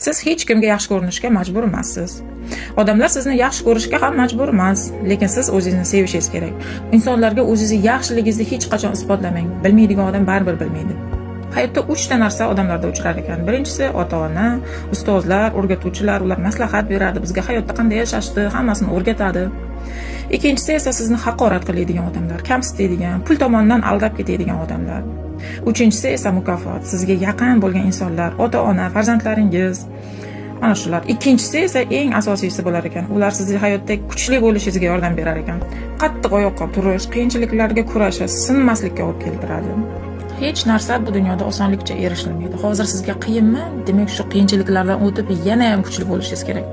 Siz hech kimga yaxshi ko'rinishga majbur emassiz. Odamlar sizni yaxshi ko'rishga ham majbur emas, lekin siz o'zingizni sevishingiz kerak. Insonlarga o'zingizni yaxshiligingizni hech qachon isbotlamang. Bilmaydigan odam baribir bilmaydi. Hayotda uchta narsa odamlarda uchrar ekan. Birinchisi ota-ona, ustozlar, o'rgatuvchilar, ular maslahat beradi, bizga hayotda qanday yashashni hammasini o'rgatadi. Ikkinchisi esa sizni haqorat qiladigan odamlar, kamsitadigan, pul tomonidan aldab ketadigan odamlar. Uchinchisi esa mukofot, sizga yaqin bo'lgan insonlar, ota-ona, farzandlaringiz. Mana shular. Ikkinchisi esa eng asosiysi bo'lar ekan. Ular sizni hayotda kuchli bo'lishingizga yordam berar ekan. Qattiq oyoqqa turish, qiyinchiliklarga kurashish, sinmaslikka olib keltiradi. Hech narsa bu dunyoda osonlikcha erishilmaydi. Hozir sizga qiyinmi? Demak, shu qiyinchiliklardan o'tib yana ham kuchli bo'lishingiz kerak.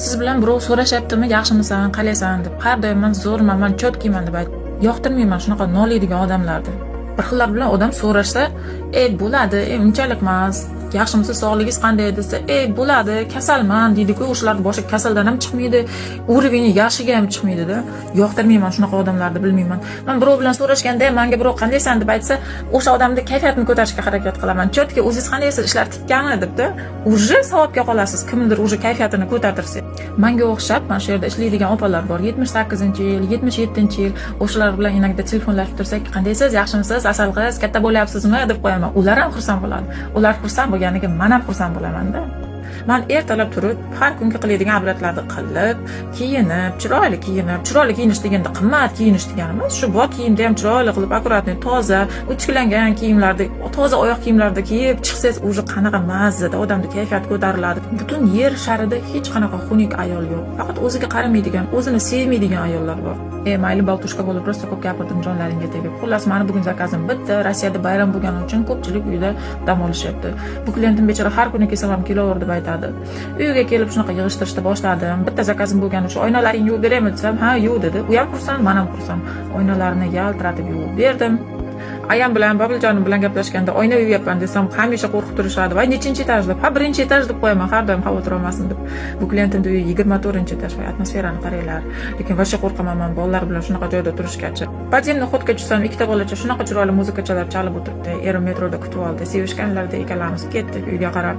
Siz bilan birov so'rashyaptimi, yaxshimisan, qalaysan deb. Har doim man zo'rman, man чёткий man deb ayt. Yoqtirmayman shunaqa noliydigan odamlarni. Bir xillar bilan odam so'rashsa, "E, bo'ladi, e, unchalik emas, yaxshimisiz, sog'ligingiz qanday?" desa, "E, bo'ladi, kasalman" deydi-ku, o'shalarni boshi kasaldan ham chiqmaydi, уровень yaxshiga ham chiqmaydi-da. Yoqtirmayman shunaqa odamlarni, bilmayman. Man birov bilan so'rashganda ham menga birov qandaysan deb aytsa, o'sha odamni kayfiyatini ko'tarishga harakat qilaman. Чётко, o'zingiz qandaysiz, ishlar tikkami debda, уже savobga qolasiz, kimnidir уже kayfiyatini ko'tartirsa. Menga o'xshab mana shu yerda ishlaydigan opalar bor, 78-yil, 77-yil, o'shalar bilan иногда telefonlashib tursak, qandaysiz, yaxshimisiz, asal qiz, katta bo'lyapsizmi deb qo'yaman. Ular ham xursand bo'ladi. Ular xursand bo'lganiga man ham xursand bo'laman-da. Man ertalab turib, har kungi qiladigan обряд larni qilib, kiyinib, chiroyli kiyinib, chiroyli kiyinish deganda qimmat kiyinish degani emas, shu bor kiyimda ham chiroyli qilib, аккуратный, toza, utiklangan kiyimlarni, toza oyoq kiyimlarni kiyib chiqsangiz, уже qanaqa mazzada odamni kayfiyati ko'tariladi. Butun yer sharida hech qanaqa xunuk ayol yo'q. Faqat o'ziga qaramaydigan, o'zini sevmaydigan ayollar bor. E, mayli, болтушка bo'lib rosa ko'p gapirdim jonlaringga tegib. Xullas, mani bugun заказ im bitta. Rossiyada bayram bo'lgani uchun ko'pchilik uyda dam olishyapti. Bu klientim bechora har kuni kelsam ham kelaver deb aytadi. Uyga kelib shunaqa yig'ishtirishni boshladim. Bitta заказ im bo'lgani uchun oynalaringni yuvib beraymi desam, ha, yuv dedi. U ham xursand, man ham xursand. Oynalarni yaltiratib yuvib berdim. Ayam bilan, Bobiljonim bilan gaplashganda oyna yuvyapman desam, hamisha qo'rqib turishadi. Voy, nechinchi etaj deb. Ha, birinchi etaj deb qo'yaman, har doim xavotir olmasin deb. Bu klientimni uyi 24-etaj. Voy, atmosferani qaranglar. Lekin вообще qo'rqaman man bolalar bilan shunaqa joyda turishgacha. Подземный ход ga tushsam, ikkita bolacha shunaqa chiroyli muzikachalar chalib o'tiribdi. Erim metroda kutib oldi. Sevishganlarda ikkalamiz ketdik uyga qarab.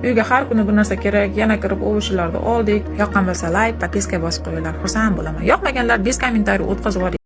Uyga har kuni bir narsa kerak, yana kirib овощи larni oldik. Yoqqan bo'lsa layk, подписка bosib qo'yinglar. Xursand bo'laman. Yoqmaganlar без комментарий o'tkazib yuboring.